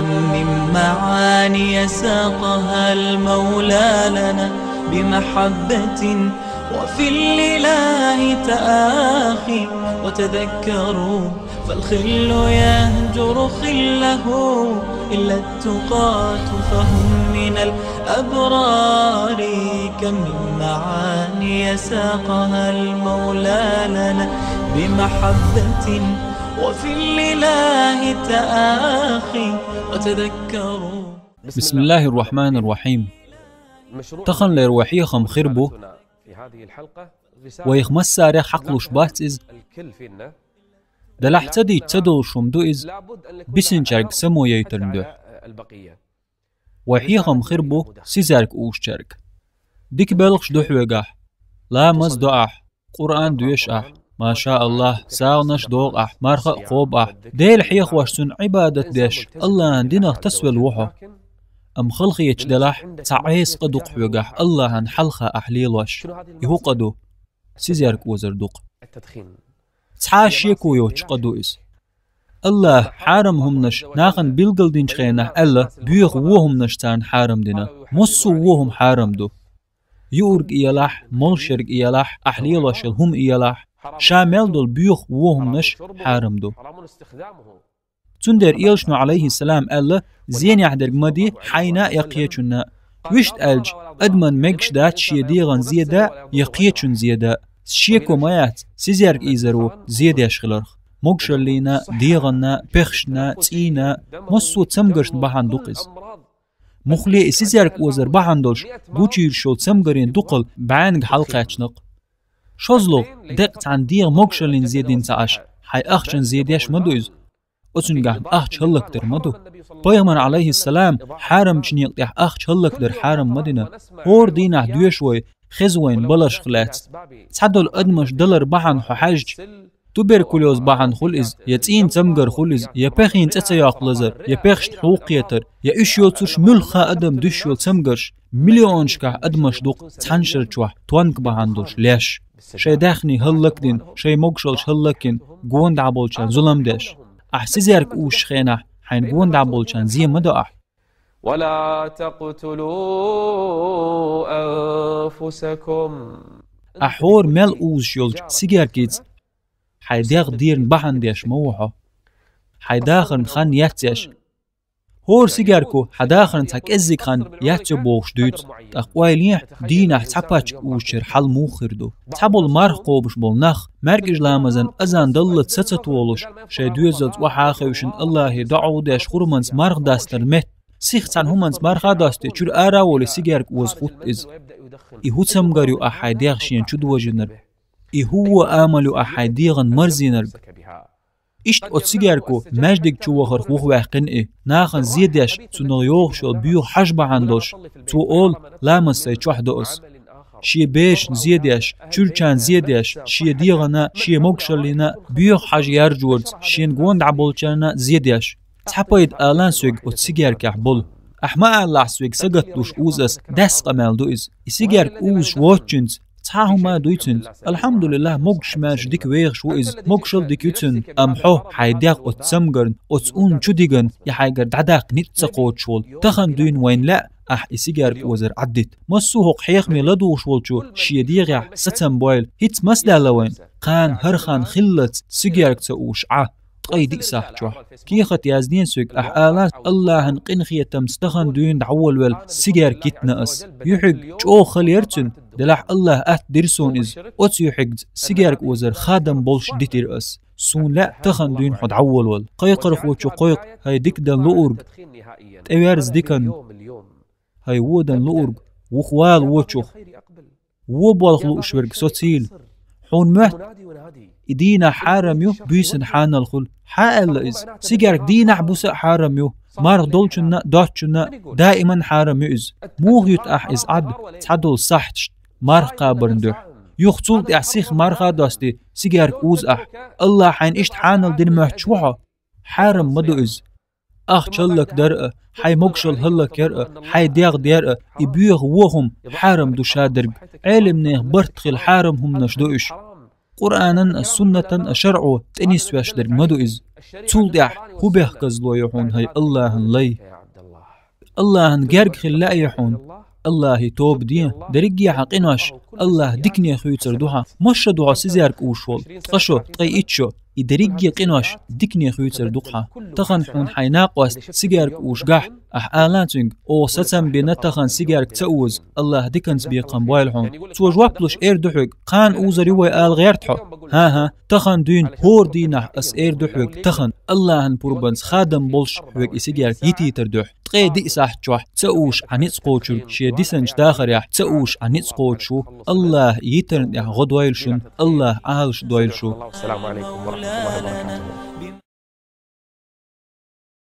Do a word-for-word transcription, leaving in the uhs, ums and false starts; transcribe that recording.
من معاني ساقها المولى لنا بمحبة، وفي الإله تآخي. وتذكروا فالخل يهجر خله إلا التقاة فهم من الأبرار. كم من معاني ساقها المولى لنا بمحبة، وفي الإله تآخي. وتذكروا. بسم الله الرحمن الرحيم. Таханлера вай хьехам хир бу: вайх массарех хьакхалуш бац из, делахь ца дийцча ца долуш хӀума ду из, бисинчаьрга само яйтарна дуьхьа. Вай хьехам хир бу сизерг узучаьрга. Дика белхаш ду хьоьгахь, ламаз до ахь, Къуръан доьшу ахь, машааллахӀ, сагӀанаш доху ахь, марха а кхобу ахь, Дела хьехош, Цунна Ӏибадат деш, АллахӀан динах тасавелла ву хьо. Амма халахеташ делахь, цхьа Ӏеса къа ду-кх хьоьгахь АллахӀан хьалха ахь лелош. И хӀун къа ду? Сизерг озар ду-кх. Цхьа а шеко йоцуш къа ду иза. АллахӀа хьарам хӀуманаш нахана билгалдинчу хенахь аьлла, боьха вон хӀуманаш царна хьарам дина. Массо а вон хӀума хьарам ду. Юург а елахь, молшерг а елахь, ахь лелош йолу хӀума а елахь, ша мел долу боьха вон хӀуманаш хьарам ду. Цундела Элчано, Ӏалайхиссалам, аьлла: «Зенехь дерг ма де хьайна а, я кхечунна а». Вуьшта аьлча, адаман мегаш дац шен дегӀан зе да я кхечун зе да. Шеко ма яц, сизерг узаро зе деш хиларх. Могушаллина, дегӀанна, пехашна, цӀийна, массо а цамгаршна бахьана ду-кх иза. Муххале и сизерг озар бахьана долуш гучуйуш йолу цамгарийн дукхалла бӀаьнга хьалакхаьчна-кх. ШозлагӀа, деккъа цхьана дегӀан могушаллин зе дина ца Ӏаш, хьайн ахчан зе деш ма ду иза. Оцуьнгахь ахча хӀаллакдар ма ду. Пайхамара, Ӏалайхиссалам, хьарамчу некъа тӀехь ахча хӀаллакдар хьарам ма дина. ХӀора дийнахь доьшу вай, хеза вайна баларшах лаьцна. Цхьадолу адамаш далар бахьана хьо хьаьжча, туберкулез бахьана хуьлу иза, я цӀийнан цамгар хуьлу иза, я пехийн цӀе ца йоккху лазар, я пехашна хьу кхетар, я уьш йоцурш муьлхха а адам дуьсуш йолу цамгарш, миллионашкахь адамаш ду-кх цхьана шарчохь тонка бахьана долуш леш. Шайн даьхний хӀаллакдина, шайн могушаллаш хӀаллакйина, гондахь болчарна зулам деш. Ахь сизерг узучу хенахь хьайна гондахь болчарна зе ма до ахь. ولا تقتلوا أنفسكم. Ахь хӀора мел узуш йолчу сигеркица хьайн дегӀ дийран бахьана деш ма ву хьо. Хьайн дахарна хан яц еш. ХӀора сигерко хьан дахарна цхьа кӀеззиг хан яц ю бохуш дуьйцу, тӀаккха ойла ехьа, дийнахь цхьа паччахь узучуьра хьал муха хир ду. Цхьаболу марха кхобуш болу нах, маьркӀажа ламазан азан даллалц са ца толуш, шайн доьзалца охьа а хевшина АллахӀе доӀа а деш, хурманца марха дастар метта, сиха цхьана хӀуманца марха а достий, чуьра ара а волий, сигерг оза хӀутту иза. И хӀун цамгар ю ахь хьайн дегӀ шена чу дожийнарг? И хӀун вон амал ю ахь хьайн дегӀан марзийнарг? Иштта оцу сигерко маьждиг чу вахарх вухаваьккхина и, нахана зе деш, цунах йогӀуш йолу боьха хьаж бахьана долуш, цо олу: «Ламаз сайн чохь до ас». Шен берашна зе деш, чуьрачарна зе деш, шен дегӀана, шен могушаллина боьха хьаж яржорца, шена гондахь болчарна зе деш. Цхьа пайда алан соьга оцу сигеркехь болу. Ахь ма алалахь соьга сагатдуш уза ас, даьсса къамел ду иза. И сигерг узуш воцчуьнца цхьа а хӀума дуй цуьнца. АлхьамдулиллахӀ, могуш-маьрша дика вехаш ву иза, могушалла дика ю цуьнан, амма хьо хьайн дегӀ оцу цамгарна, оцу ун чу дигана, и хьайгара дӀадаккха ницкъ ца кхочуш волу. Тахана дуьйна вайна лаьа ахь и сигерг озар Ӏаддита. Массо а хӀокху хьехаме ладугӀуш волчо шен дегӀехь сацам бойла, хӀинца маса даьлла вайна, кхана хӀара хан хиллалц сигерг ца узуш Ӏа. Ткъе диъ сахьт чохь. Кехат яздина соьга, ахь алахь: «АллахӀан къинхетамца тахана дуьйна дӀаволавелла сигерг йитина ас». Юьхьиг чӀогӀа хала яра цуьнан, делахь АллахӀа атта дира суна иза. Оцу юьхьигца сигерг озар хадам болуш дитира ас. Суна лаьа тахана дуьйна хьо дӀаволавелла. Кхайкхархочо кхойкху: «ХӀай дика дан луург, тӀеверза диканна! ХӀай вон дан луург, вухавала вочух! Вон болх лууш верг социйла! Хьуна моьтту, и дийнахь хьарам ю, буьйсанна хьанал хуьлу». Хьан аьлла иза? Сигерг дийнахь а, буса а хьарам ю. Марха долчунна а, доцчунна а даиман хьарам ю иза. Муха юьту ахь иза Ӏад цхьадолу сахьташна марха кхабарна дуьхьа? Юха цул тӀаьхьа сиха марха а достий, сигерг уза ахь. АллахӀа хьайна иштта хьанал дина моьттуш ву хьо? Хьарам ма ду иза. Ахча хӀаллакдар а, хьайн могушалла хӀаллакъяр а, хьайн дегӀ дер а, и боьха вон хӀума хьарам ду шадерг. Ӏелимнехан барт хила хьарам хӀуманаш ду уьш. Къуръанан а, суннатан а, шарӀо тӀенисвеш дерг ма ду иза. Цул тӀехьа хӀу бехказло ю хьуна, хӀай Аллахьан лай? Аллахьан герга хила лаьий хьуна? Аллахье тоба де. Дерриге хьан къинош Аллахь дикане хуьйцур ду хьа. Маша ду хьо сизерг уш волу, ткъа шо, ткъе итт шо, и дерриге къинош дикане хуьйцур ду хьа. Тахан хьуна хьайн накъост сигерг уш гахь, ахь ала цуьнга: «Оха сацам бина, тахан сигерг ца уза, Аллахь диканца бекхам бойла хьуна». Цо жоп луш эр ду хьоьга: «Кхана узур ю вай», ала гӀерта хьо. ХӀан-хӀа, тахан дуьйна хӀора дийнахь ас эр ду хьоьга, тахан Аллахьан пурбанца хадам болуш хьоьга и сигерг йитийтар дуьхьа. Ткъе диъ сахьт чохь ца уш Ӏа ницкъ кхочург шен дисинчу дахарехь ца уш Ӏа ницкъ кхочуш ву. Аллахь йитарна тӀехь гӀо дойла шуна, Аллахь Ӏалаш дойла шу. Ассаламу алейкум ва рахматуллахи ва баракатуху.